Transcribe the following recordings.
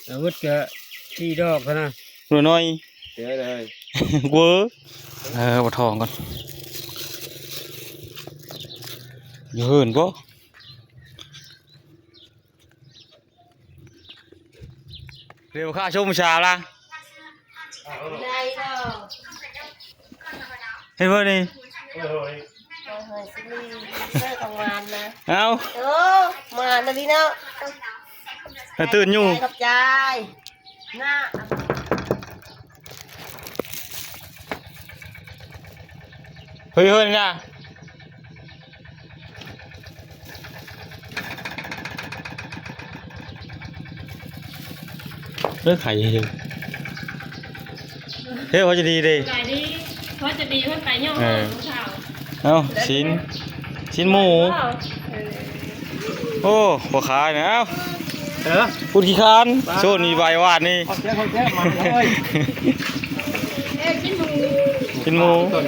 ອາວຸດກະສີ່ດອກເທົ່ານັ້ນ ໜ່ວຍນ້ອຍ ເດີເດີ ເວີ ເອີ ບໍ່ທອງກ່ອນ ຢູ່ເຮືອນບໍ່? ເຮັດບໍ່ຄ່າຊົມຜູ້ສາວລະ ເຫັນບໍ່ນີ້ ເອີ ເອີ ເອີ ເອີ ເອົາ ໂອ້ ມານະພີ່ນ້ອງ ກະຕື່ນຢູ່ ຂອບໃຈນະ ເຮີ້ຍໆ ນີ້ນະ ເອີ ໄຂ່ເດີ ເອີ ພໍຈະດີເດ້ ສະບາຍດີ ພໍຈະດີ ເພິ່ນໄປຍ້ອນ ເອີ ເອົາ ຊີ້ນ ຊີ້ນໝູ ເອີ ໂອ້ ບໍ່ຂາຍນະ ເອົາ ເອີ ພຸ້ນຂີ້ຄ້ານ ໂຊນນີ້ໄວວາດນີ້ ຂອບໃຈ ຂອບໃຈ ມາເລີຍ ເອີ ຊີ້ນໝູ ຊີ້ນໝູ ເອີ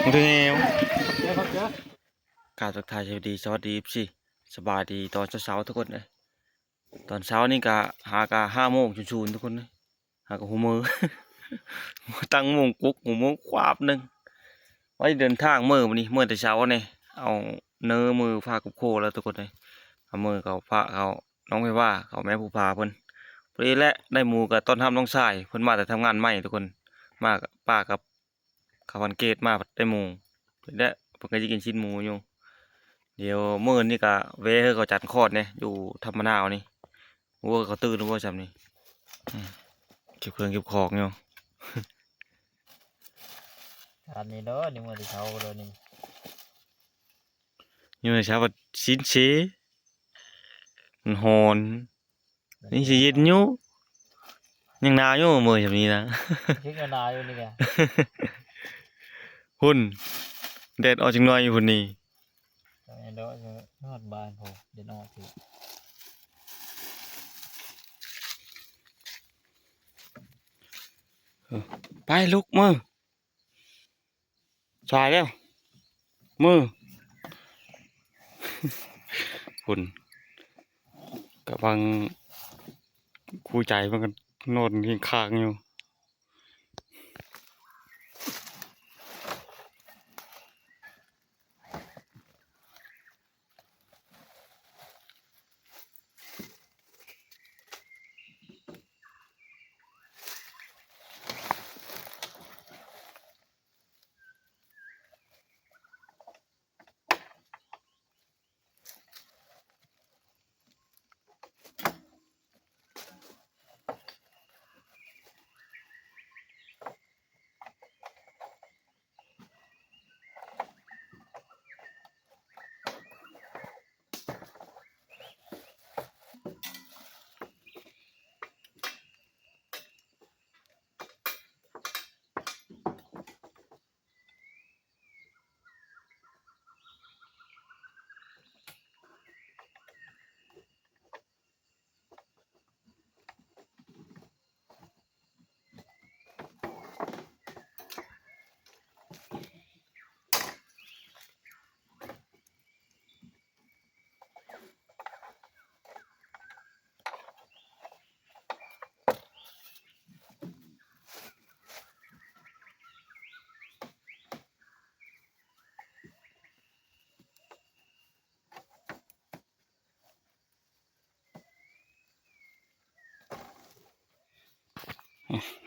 ມັນຖືແນວ ຂອບໃຈ ຂອບໃຈ ກາບທັກທາຍສະບາຍດີ ສະຫວັດດີ ເອັຟຊີ ສະບາຍດີຕອນເຊົ້າໆ ທຸກຄົນເອີຍ ຕອນເຊົ້ານີ້ກະຫາກະຫ້າໂມງສູນໆ ທຸກຄົນເອີຍ ຫາກະຫົວເມີ ຕັ້ງໂມງປຸກ ຫົວເມີຄວາບໜຶ່ງ ໄວ້ເດີນທາງເມືອມື້ນີ້ ເມືອແຕ່ເຊົ້ານີ້ ເອົາເນີມືພາກັບໂຄແລ້ວ ທຸກຄົນເອີຍ ເອົາເມືອເຂົາພາເຂົາ ນ້ອງໄພວາ ເຂົາແມ່ຜູ້ພາເພິ່ນ ພໍດີແຫຼະ ໄດ້ໝູກະຕ້ອນຮັບນ້ອງຊາຍ ເພິ່ນມາແຕ່ທຳງານໃໝ່ ທຸກຄົນ ມາກະປ້າກັບ ເຂົ້າວັນເກດມາໄດ້ໝູ ແລະ ເພິ່ນກະຊິກິນຊີ້ນໝູຢູ່ ດຽວມື້ນີ້ກະແວ່ເຮືອນເຂົາຈັນຄອດແດ່ ຢູ່ທຳມະນາວນີ້ ໂອ້ຍ ເຂົາຕື່ນບໍ່ຊ່ຳນີ້ ອືມ ເກັບເຄື່ອງເກັບຂອງຢູ່ ທານນີ້ເດີ ນີ້ມື້ທີ່ເຊົ້າເດີນີ້ ຢູ່ໃນເຊົ້າຊິນເຊ ມັນຮ້ອນ ນີ້ຊິເຢັນຢູ່ ຍັງໜາວຢູ່ມື້ຊ່ຳນີ້ນະ ຍັງໜາວຢູ່ນີ້ກະ ພຸ້ນ ແດດອອກຈັກໜ່ອຍພຸ້ນນີ້ ແດດອອກຮອດບ້ານພຸ້ນ ແດດອອກ ເອີ ໄປລຸກ ເມືອ ສາຍແລ້ວ ມື້ ພຸ້ນ ກຳລັງຄູ່ໃຈມັນກະນອນຄຽງຂ້າງຢູ່.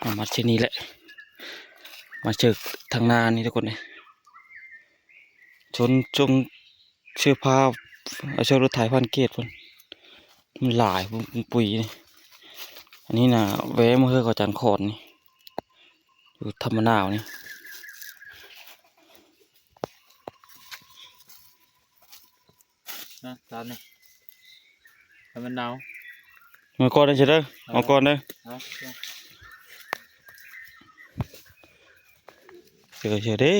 ເອົາມາເຊັ່ນນີ້ແຫຼະ ມາເຈີທາງໜ້ານີ້ທຸກຄົນເອີຍ ຊົນ ຊົງເສື້ອຜ້າ ເອົາເຊືອກລົດໄຖຜ່ານເກດພຸ້ນ ມັນຫຼາຍ ປຸຍນີ້ ອັນນີ້ນະ ແວ່ມາເຮືອນເຂົາຈັນຄອນນີ້ ຢູ່ທຳມະນາວນີ້. ນະ ຕາມນີ້ ໃຫ້ມັນໜາວ ເອົາກ່ອນເດີ ເອົາກ່ອນເດີ ເອົາ ເດີ ເດີ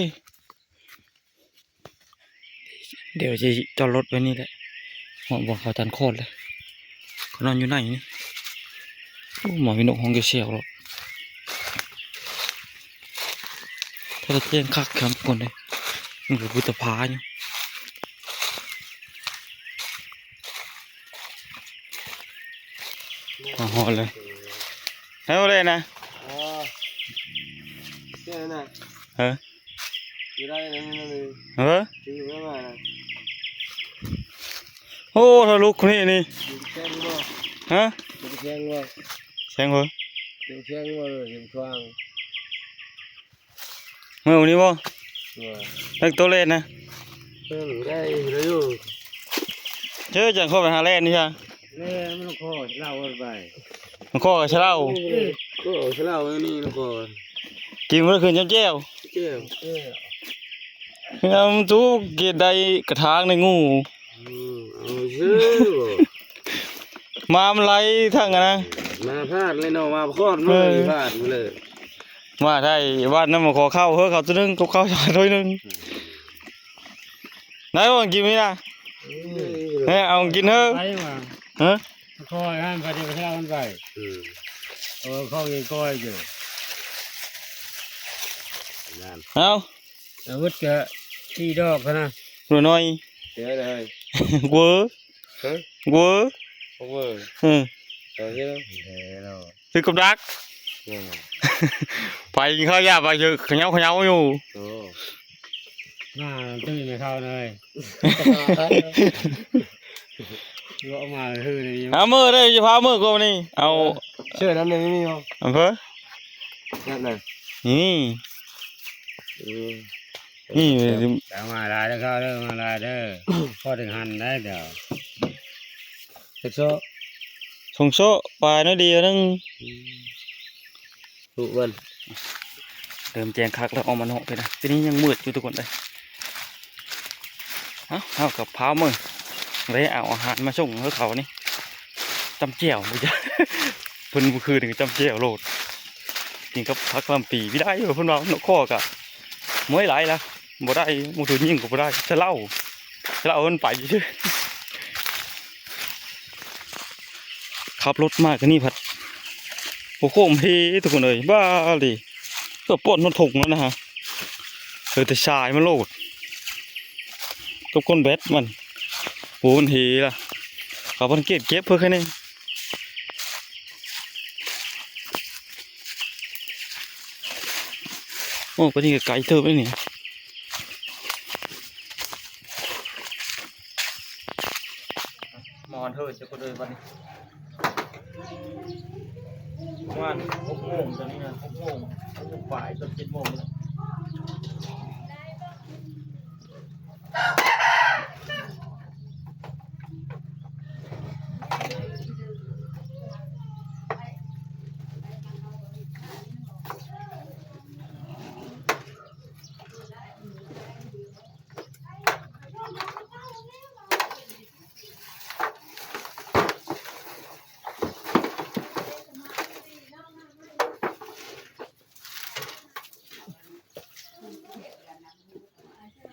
ດຽວຊິຈອດລົດໄວ້ນີ້ແຫຼະ ຮອດບ່ອນເຂົາຈັນຄອນແລ້ວ ເຂົານອນຢູ່ໃນນີ້ ໂອ້ ໝາມີນົກຮ້ອງແຊວໆ ໂລດ. ຖ້າລະແຈ້ງຄັກແຄມກ່ອນເດ້ ມັນຄືພຸດທະພາຢູ່ ມາຮອດແລ້ວ ໃຫ້ບໍ່ໄດ້ນະ ອໍ ແຄ່ນັ້ນນະ ເອີ ຢູ່ໄດ້ນັ້ນ ນັ້ນເລີຍ ເອີ ຄືໄປມານະ ໂອ້ ທະລຸນີ້ນີ້ ແຂງບໍ່ ຮະ ແຂງບໍ່ ແຂງບໍ່ ແຂງບໍ່ ແຂງບໍ່ ເຫັນຂວາງ ເມື່ອນີ້ບໍ່ ເອີ ແລ້ວໂຕເລນນະ ເອີ ໄດ້ຢູ່ ເຈີຈັ່ງເຂົ້າໄປຫາແລນນີ້ຊະ ແລ້ວມັນຂໍເຫຼົ້າໄປ ມັນຂໍຊະເຫຼົ້າ ເອີ ຂໍຊະເຫຼົ້ານີ້ມັນຂໍ ກິນມື້ຄືນຈຳແຈ່ວ ແຈ່ວ ເອີ ເອົາຕູ້ເກດໄດ້ກະຖາງໃນງູ ອືມ ເອົາຊື່ ມາມັນໄຫຼທັງອັນນະ ມາພາດເລີຍເນາະ ມາພອດ ເອີ ມາພາດເລີຍ ມາໄທບ້ານນຳ ຂໍເຂົ້າເຮີ ເຂົ້າໂຕໜຶ່ງ ກັບເຂົ້າສາໂຕໜຶ່ງ ໄດ້ບໍ່ກິນນີ້ນະ ເອີ ເອີ ເອົາກິນເຮີ ໄປວ່າ ຮະ ຄອຍຫັ້ນໄປ ດຽວໄປເອົາມັນໄປ ອືມ ເອີ ເຂົາຍັງກ້ອຍຢູ່ ນັ້ນ ເອົາ ອາວຸດກະສີ່ດອກຫັ້ນນະ ໜ່ວຍນ້ອຍ ເອີ ເດີ ເວີ ຮະ ເວີ ເວີ ເອີ ເອີ ເດີ ຖືກກັບດັກ ເອີ ໄປກິນເຂົ້າຢາໄປເຈີຂະເຍົາຂະເຍົາຢູ່ ໂອ້ ມາຕື່ນແມ່ເຖົ້າເລີຍ ເລາະມາຄືນີ້ ເອົາມື້ເດີ ຈະພາມື້ກວ່ານີ້ ເອົາ ເຊີນນຳນີ້ມີບໍ່ ອຳເພີ ນັ້ນນະ ນີ້ ເອີ ນີ້ ເອົາມາຫຼາຍເດີເຂົາເດີ ມາຫຼາຍເດີ ພໍເຖິງຫັ້ນໄດ້ດຽວ ຈັກໂຊ ສອງໂຊປາຍໜ້ອຍດຽວໜຶ່ງ ອືມ ລູກເພິ່ນ ເລີ່ມແຈ້ງຄັກແລ້ວ ອອກມານອກພີ້ນະ ທີນີ້ຍັງມືດຢູ່ທຸກຄົນເອີຍ ເອົ້າ ເຮົາກັບພາເມືອ ໄດ້ເອົາອາຫານມາສົ່ງໃຫ້ເຂົານີ້ ຈຳແຈ່ວບໍ່ຈັກ ເພິ່ນມື້ຄືນນີ້ກໍຈຳແຈ່ວໂລດ ກິນກັບຜັກກະຫຼ່ຳປີ ບໍ່ໄດ້ເພິ່ນວ່າ ນົກຄໍກະ ມວຍຫຼາຍລະ ບໍ່ໄດ້ ໝູ່ໂຕຍິງກໍບໍ່ໄດ້ ຊະເຫຼົ້າ ຊະເຫຼົ້າມັນໄປຊື່ ຂັບລົດມາກະນີ້ພັດ ໂອ້ໂຫ ໂຄມເພທຸກຄົນເອີຍ ບ້າເລີຍ ເກືອບປ່ອນຮອດທົ່ງແລ້ວນະຮະ ເອີ ແຕ່ສາຍມັນໂລດ ກັບກົ້ນແບັດມັນ ໂອ້ ມັນເຮລະ ເຂົາພັນເກດເກັບເພິ່ນແຄ່ນີ້ ໂອ້ ປານນີ້ກະໄກເຕີບເດ້ນີ້ ມາຮອດເທີດຈັກຄົນເອີຍບັດນີ້ ປະມານຫົກໂມງຕອນນີ້ນະ ຫົກໂມງ ຫົກໂມງປາຍ ເກືອບເຈັດໂມງແລ້ວ.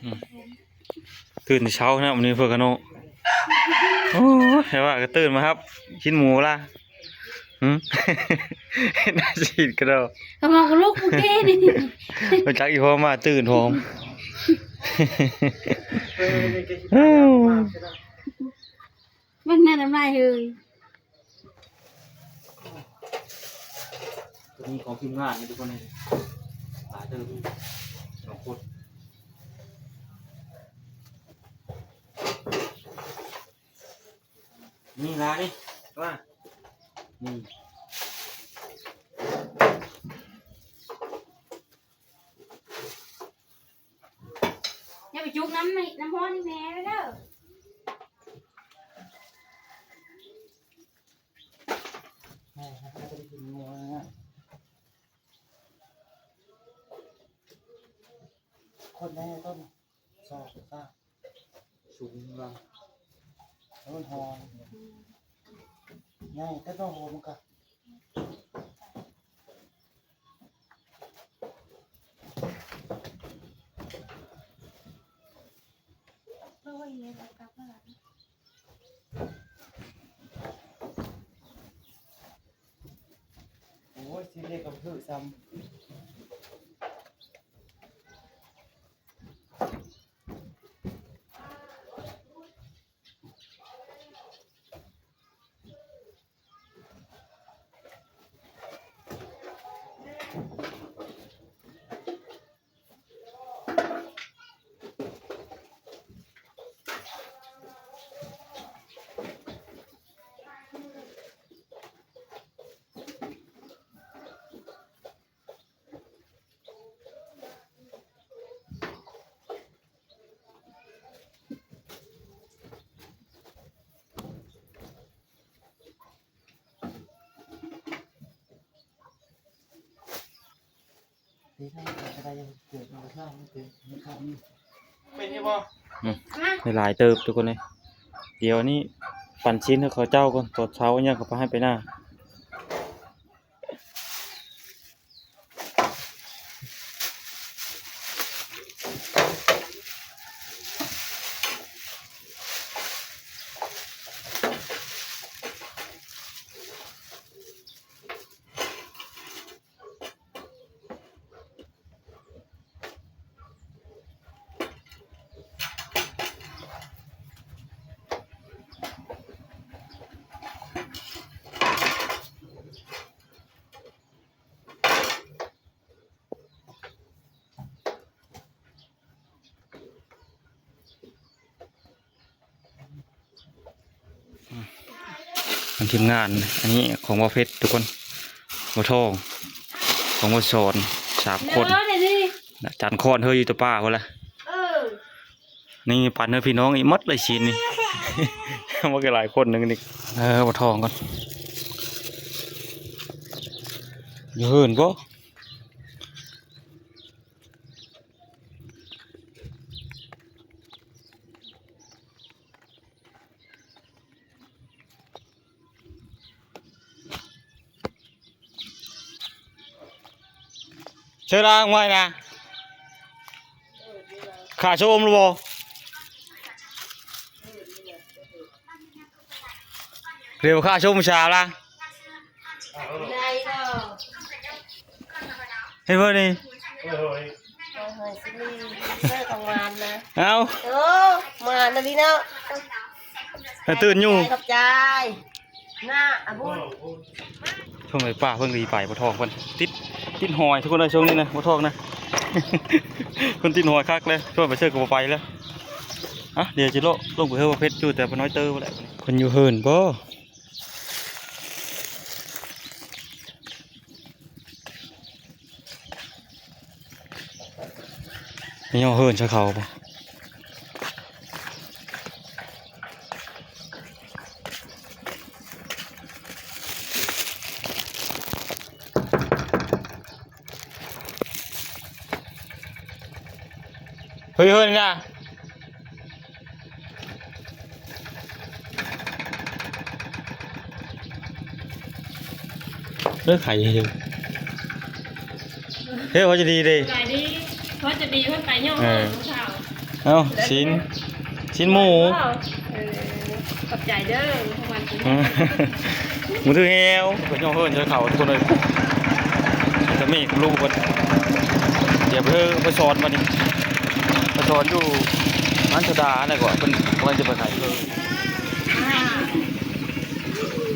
ອືມ ຕື່ນແຕ່ເຊົ້ານະ ມື້ນີ້ເພິ່ນກະເນາະ ໂອ້ຍ ໃຜວ່າກະຕື່ນມາຮັບ ກິນໝູລະ ຫື ໜ້າຊິກິນກະດອກ ກະມາກະລຸກມື້ກີ້ນີ້ ບໍ່ຈັກອີ່ພໍ່ມາຕື່ນພ້ອມ ເບິ່ງໜ້ານ້ຳລາຍເຮີຍ. ຕົວນີ້ຂອງທີມງານນີ້ທຸກຄົນເອີຍ ຫຼາຍເຕີບ ສອງຄົນ ນີ້ລານີ້ ມາ ນີ້ ຢ່າໄປຈຸກນ້ຳ ນ້ຳຮ້ອນໃຫ້ແມ່ເດີ. ຄົນໃຫຍ່ຕົ້ນສອກຊະ ສູງລະ ໂອ້ຍ ຫອມ ໃຫຍ່ແຕ່ຕົ້ນຫອມກະ ໂອ້ຍ ຊິເລກກະບໍ່ຖືກຊ້ຳ. ໂ ເປັນຢູ່ບໍ່? ອືມ ໄດ້ຫຼາຍເຕີບທຸກຄົນເອີຍ. ດຽວນີ້ປັນຊີ້ນໃຫ້ເຂົາເຈົ້າກ່ອນ ຕອນເຊົ້າຫຍັງກໍພາໃຫ້ໄປນາ. ອືມ ທາງທີມງານ ອັນນີ້ຂອງບ່າວເພັດທຸກຄົນ ບ່າວທອງ ຂອງບ່າວສອນ ສາມຄົນ ເດີ ເດີ ນີ້ ນະ ຈານຄອນເຮີຢູ່ແຕ່ປ່າພຸ້ນລະ. ເອີ ນີ້ປັນໃຫ້ພີ່ນ້ອງອີກໝົດເລີຍຊີ້ນນີ້ ມັນກໍຫຼາຍຄົນໜຶ່ງນີ້. ເອີ ບ່າວທອງກ່ອນ ຢູ່ເຮືອນບໍ່? ເຊີລາງໄວ້ນະ ຂ້າຊົມຫຼືບໍ່? ເດວຂ້າຊົມສາວລະ ໄດ້ບໍ່? ເຫັນບໍ່ນີ້? ໂອ້ຍ ໂອ້ຍ ຊິມີເຊີຂອງຫວານນະ. ເອົ້າ ໂອ້ ຫວານນະພີ່ນ້ອງ ໃຫ້ຕື່ນຢູ່. ຂອບໃຈ ນະ ອະບຸນ. ຊ່ວງໄປປ່າເພິ່ນກໍຊິໄປ ບໍ່ທອງເພິ່ນ ຕິດ ຕິດຫອຍທຸກຄົນເອີຍ. ຊ່ວງນີ້ນະ ບໍ່ທອງນະ ເພິ່ນຕິດຫອຍຄັກເລີຍ. ຊວນໄປເຊີກໍບໍ່ໄປແລ້ວ. ອ່ະ ດຽວຊິເລາະລົງໄປເຮືອນບໍ່ເພັດ ຢູ່ແຕ່ບໍ່ນ້ອຍເຕີພຸ້ນແຫຼະ. ເພິ່ນຢູ່ເຮືອນບໍ່? ໄປຍໍເຮືອນໃສ່ເຂົາບໍ່? ເຮີ້ຍ ເຮີ້ຍ ນີ້ນະ. ເອີ ໄຂ່ເດີ ເຮີ້ຍ ພໍຈະດີເດ້ ສະບາຍດີ ພໍຈະດີ ເພິ່ນໄປຍ່ອງ ເອີ ເອີ ເອົາ ຊີ້ນ ຊີ້ນໝູ ເອີ ຂອບໃຈເດີ ໝູຖືແຮວ ໄປຍ່ອງເຮີ້ນໃສ່ເຂົາທຸກຄົນເອີຍ. ແຕ່ແມ່ກັບລູກເພິ່ນ ດຽວໄປເຮີ້ນ ໄປສອນບັດນີ້ ໄປສອນຢູ່ ຮ້ານໂຊດາແລ້ວກໍເພິ່ນກຳລັງຈະໄປຂາຍເຮີ້ນ.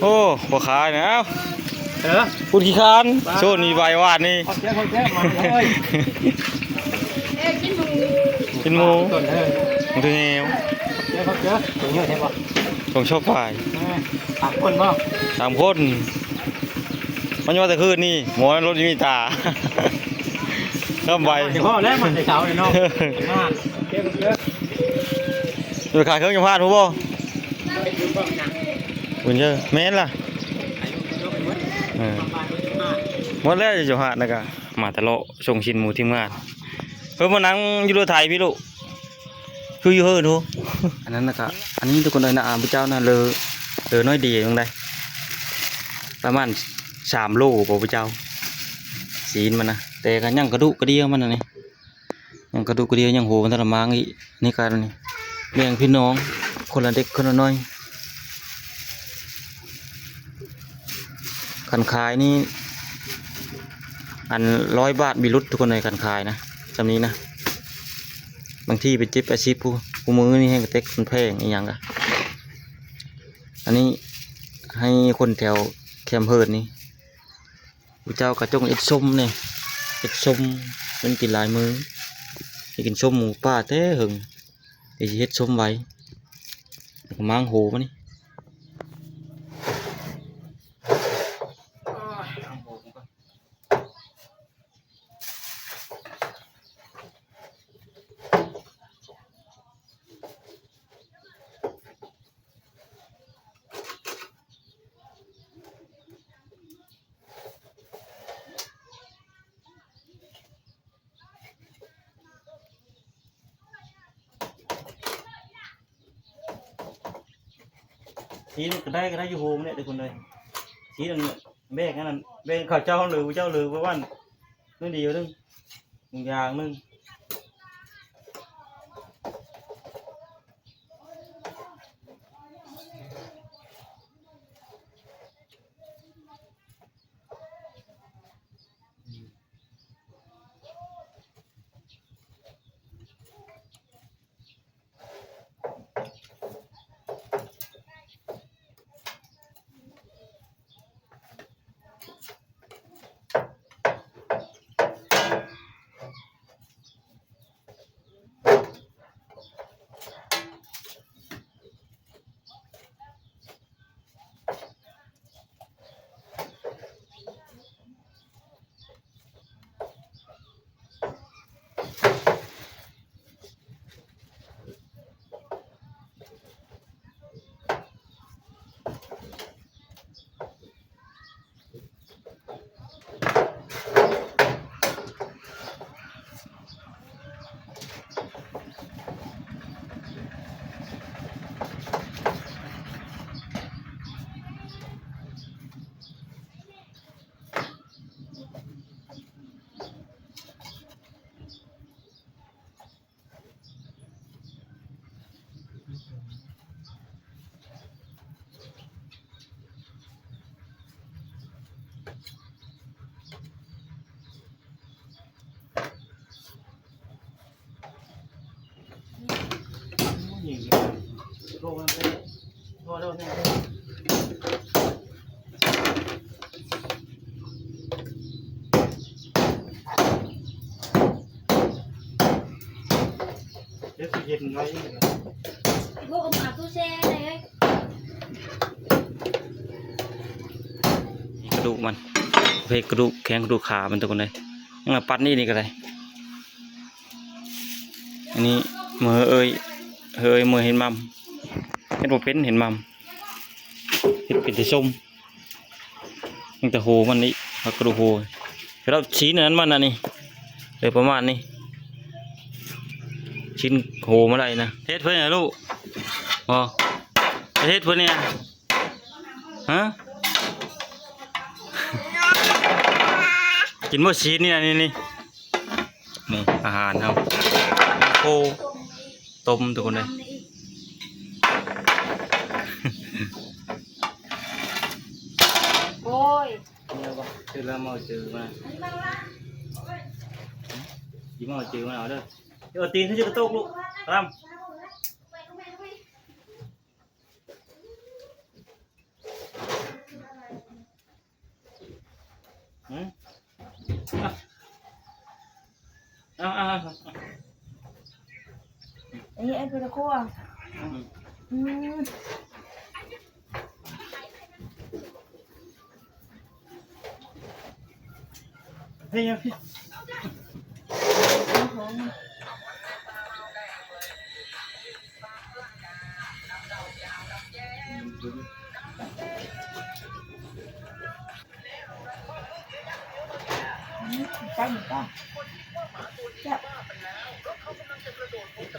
ໂອ້ ບໍ່ຂາຍນະ ເອົ້າ ເອີ ພຸ້ນຂີ້ຄານ ໂຊນມີໃບຫວານນີ້ ຂອບໃຈ ຂອບໃຈ ມາເລີຍ ເອີ ກິນໝູ ກິນໝູ ຕົ້ນເອີ ໝູແຮວ ຂອບໃຈ ຂອບໃຈ ຖົງເຍອະແທ້ບໍ່? ຖົງຊອບປາຍ ເອີ ສາມຄົນບໍ່? ສາມຄົນ ມັນຍັງວ່າແຕ່ຄືນນີ້ ໝໍໃນລົດຍັງມີຕາ ຄຳໃບ ຊິພໍແລ້ວ ມັນແຕ່ເຊົ້າເນາະ ມາ ເກັບ ເກັບ ໄປຂາຍເຄື່ອງຈຳພາດພຸ້ນບໍ່? ບຸນເຊີ ແມ່ນລະ ເອີ ໝົດແລ້ວຈຳພາດນະກະ ມາແຕ່ເລາະສົ່ງຊີ້ນໝູທີມງານ ເພິ່ນມານັ່ງຢູ່ລົດໄຖພີ້ລູກ ຄືຢູ່ເຮີ້ນພຸ້ນ ອັນນັ້ນນະກະ ອັນນີ້ທຸກຄົນເອີຍນະ ອາ ພະເຈົ້ານະ ເລີ ເລີໜ້ອຍດຽວໜຶ່ງໄດ໋ ປະມານສາມໂລບໍ່ພະເຈົ້າ ຊີ້ນມັນນະ ແຕ່ກະຍັງກະດຸກະດຽວມັນນະນີ້. ຍັງກະດຸກະດຽວ ຍັງໂຫ ມັນທັນລະມ້າງອີກ ນີ້ກະນີ້ ແບ່ງພີ່ນ້ອງ ຄົນລະເລັກຄົນລະໜ້ອຍ ຄັນຂາຍນີ້ ອັນ ຮ້ອຍບາດມີຫຼຸດທຸກຄົນເອີຍ ຄັນຂາຍນະ ຊ່ຳນີ້ນະ ບາງທີໄປເຈັບແປດສິບ ຜູ້ ຜູ້ມື້ນີ້ແຮງກະເຕັກ ມັນແພງອີ່ຫຍັງກະ ອັນນີ້ໃຫ້ຄົນແຖວແຄມເຮີນນີ້ ຜູ້ເຈົ້າກະຈົ່ງເຮັດສົ້ມແດ່ ເຮັດສົ້ມ ມັນກິນຫຼາຍມື້ ໄດ້ກິນສົ້ມໝູປ່າແຕ່ເຫິງ ດຽວຊິເຮັດສົ້ມໄວ້ ແລ້ວກະມ້າງໂຫມັນນີ້. ສີມັນກະໄດ້ ກະໄດ້ຢູ່ໂຮງນີ້ແຫຼະທຸກຄົນເອີຍ. ສີອັນແບກອັນນັ້ນ ແບກເຂົ້າເຈົ້າເຫຼືອ ເຈົ້າເຫຼືອປະມານໜ້ອຍດຽວໜຶ່ງ ຢ່າງໜຶ່ງ. ເຮັດຊິເຮັດໄວ້ ໂອ້ ເອົາມາຕູ້ແຊ່ໄດ້ເອີຍ. ກະດູກມັນ ເພກກະດູກແຂ້ງ ກະດູກຂາມັນ ທຸກຄົນເອີຍ. ຍັງມາປັດນີ້ ນີ້ກະໄດ້. ອັນນີ້ເໝີເອີຍ ເຮີເອີຍ ເໝີເຮັດໝ່ຳ ເຮັດບໍ່ເປັນ ເຮັດໝ່ຳ ເຮັດເປັນແຕ່ສົ້ມ. ຍັງແຕ່ໂຮມັນນີ້ ເອົາກະດູກໂຮ ແລ້ວຊີ້ນອັນນັ້ນມັນອັນນີ້ ເອີ ປະມານນີ້ ຊີ້ນໂຮມາໄດ້ນະ. ເຮັດເພື່ອຫຍັງລູກ? ບໍ່ ເຮັດເພື່ອນີ້ນະ ຮະ? ກິນບໍ່ຊີ້ນນີ້ນະ ນີ້ ນີ້ ນີ້ອາຫານເຮົາ ໂຄຕົ້ມທຸກຄົນເອີຍ. ໂອ້ຍ ເມື່ອວະ ຄືລະເມົາຈື່ມາ ອີ່ເມົາຈື່ມາເອົາເດີ. ເອົາຕີນຂຶ້ນຈະກະໂຕກລູກ ລຳ. ຫືມ ເອົາ ເອົາ ເອົາ ເອົາ ອັນນີ້ໄອ້ເພິ່ນລະຄົວ ອືມ ອືມ ເຮັດຫຍັງ? ອືມ ໄປ ໄປ ແຊບ ແ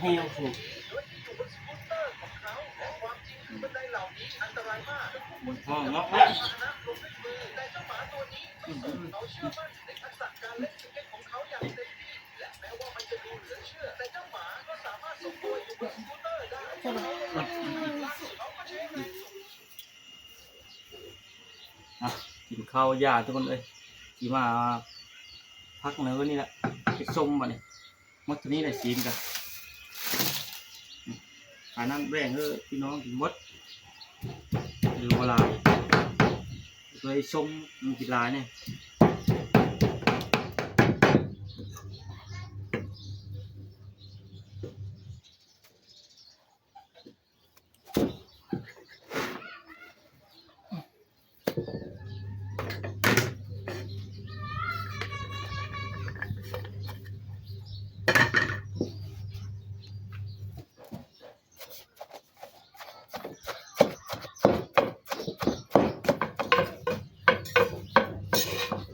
ຮວ ຫອມເນາະ ອືມ ອືມ ອືມ ອືມ. ອ່ະ ກິນເຂົ້າຢ່າທຸກຄົນເອີຍ ຊິມາພັກເນີນີ້ແຫຼະ ເຮັດສົ້ມບາດນີ້ ໝົດເທົ່ານີ້ແຫຼະ ຊີນກະ ອືມ ອັນນັ້ນແບ່ງເອີ ພີ່ນ້ອງກິນໝົດ ຫຼືບໍ່ຫຼາຍ ໂດຍສົ້ມມັນກິນຫຼາຍແນ່. ອືມ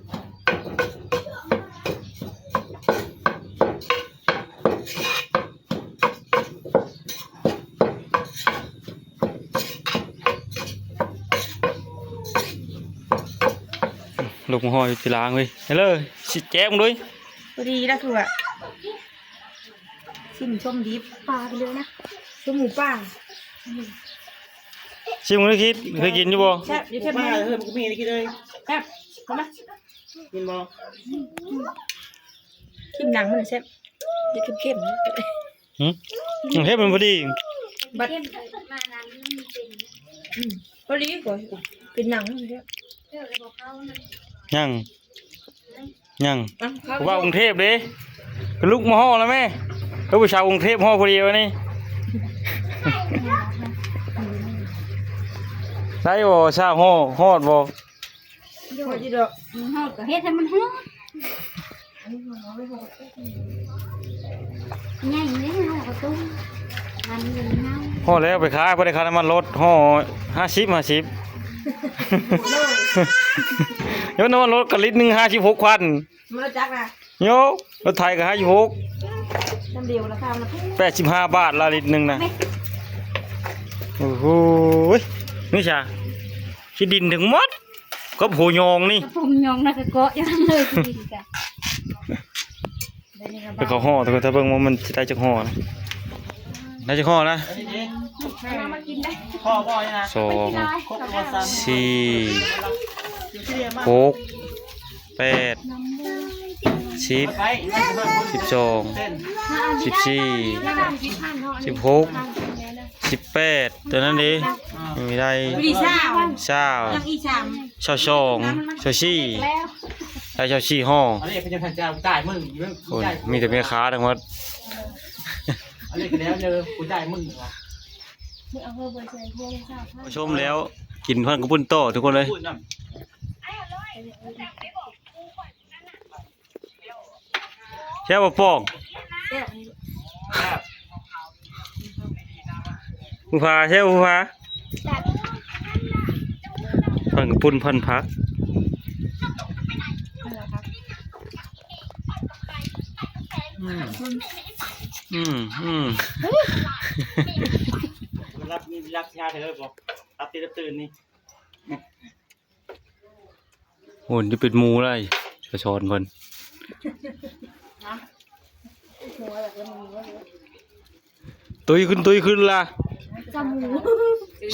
ລູກມະຮໍ້ຢູ່ທີ່ລ້າງເວີຍ. ເຮີ້ຍ ຊິແຈກເບິ່ງດູ. ພໍດີລະ ຄືວ່າຊິມສົ້ມດິບປາໄປເລີຍນະ, ສົ້ມໝູປ່າ. ຊິມເບິ່ງດູຄິດ ເຄີຍກິນຢູ່ບໍ່? ແຊບຢູ່ ເຄັມ. ເອີ ມັນກໍມີໄດ້ກິນເລີຍ. ແຊບ ເຂົ້າມາ ກິນບໍ່? ກິນໜັງມັນແຊບ ເຄັມໆ. ຫຶ ເຮັດມັນພໍດີ ບັດ ອືມ ພໍດີກໍເປັນໜັງເດ້. ຍັງ ຍັງ ອ່ະ ເຂົ້າ ຜູ້ບ່າວກຸງເທບເດ້ ລູກມະຮໍ້ແລ້ວແມ່. ເອີ ຜູ້ສາວກຸງເທບຮໍ້ຜູ້ດຽວນີ້ ໄດ້ບໍ່? ສາວຮໍ້ ຮອດບໍ່? ໂດຍ ຮອດຢູ່ດອກ ຮອດກໍເຮັດໃຫ້ມັນຮອດ. ໃຫຍ່ເດ້ ເຮົາກໍຕົ້ມ ມັນເງິນເຮົາ ພໍແລ້ວໄປຂາຍ ບໍ່ໄດ້ຄ່ານ້ຳມັນລົດ ຫໍ່ຫ້າສິບ ຫ້າສິບ. ຍ້ອນນ້ຳມັນລົດກໍລິດໜຶ່ງຫ້າສິບຫົກພັນ. ມາຈັກນະ ໂຍ ລົດໄຖກໍຫ້າສິບຫົກ ນຳດຽວລາຄາມັນ ແປດສິບຫ້າບາດລະລິດໜຶ່ງນະ. ແມ່ ໂອ້ໂຫ ນີ້ຊະ ຂີ້ດິນທັງໝົດ ກັບຫົວຍອງນີ້ ກັບຜົມຍອງນະ ກະເກາະຢູ່ຫັ້ນເລີຍ ຂີ້ດິນກະ. ແລ້ວເຂົາຫໍ່ ແຕ່ກໍຖ້າເບິ່ງວ່າມັນຊິໄດ້ຈັກຫໍ່ນະ ໄດ້ຈັກຫໍ່ນະ? ສອງ ສີ່ ຫົກ ແປດ ສິບ ສິບສອງ ສິບສີ່ ສິບຫົກ ສິບແປດ ຕົວນັ້ນເດ້ ມີໄດ້ຊາວ ຊາວ ຊາວສອງ ຊາວສີ່ ໄດ້ຊາວສີ່ຫໍ່. ອັນນີ້ເພິ່ນຍັງທັນຈະຈ່າຍມື້ ໂອ້ຍ ມີແຕ່ແມ່ຄ້າທັງໝົດ. ອັນນີ້ກໍແລ້ວເດີ ຜູ້ຈ່າຍມື້ວ່າ ມາຊົມແລ້ວ ກິນພັນກະປຸ້ນຕໍ່ທຸກຄົນເລີຍ. ແຊບບໍ່ປອງ? ແຊບ ແຊບ ຜູ້ພາ ແຊບຜູ້ພາ. ແຊບ ພັນກະປຸ້ນ ພັນຜັກ. ອືມ ອືມ ອືມ ມັນລັບ ມີລັບຊາເດີບໍ່? ລັບຕິດລັບຕື່ນນີ້. ໂອ້ ນີ້ເປັນໝູໄດ໋ ກະສອນເພິ່ນ. ຕຸ້ຍຂຶ້ນ ຕຸ້ຍຂຶ້ນລະ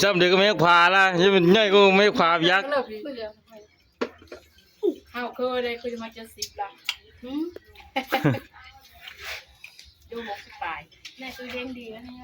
ຊ້ຳດຽວກໍແມ່ພາລະ ຍັງໃຫຍ່ກວ່າແມ່ພາຍັກ. ເຮົາເຄີຍໄດ້ ຄືມາເຈັດສິບລະ ຫື ຢູ່ຫົກສິບປາຍ ໃນຕູ້ເຢັນດີແລ້ວນີ້.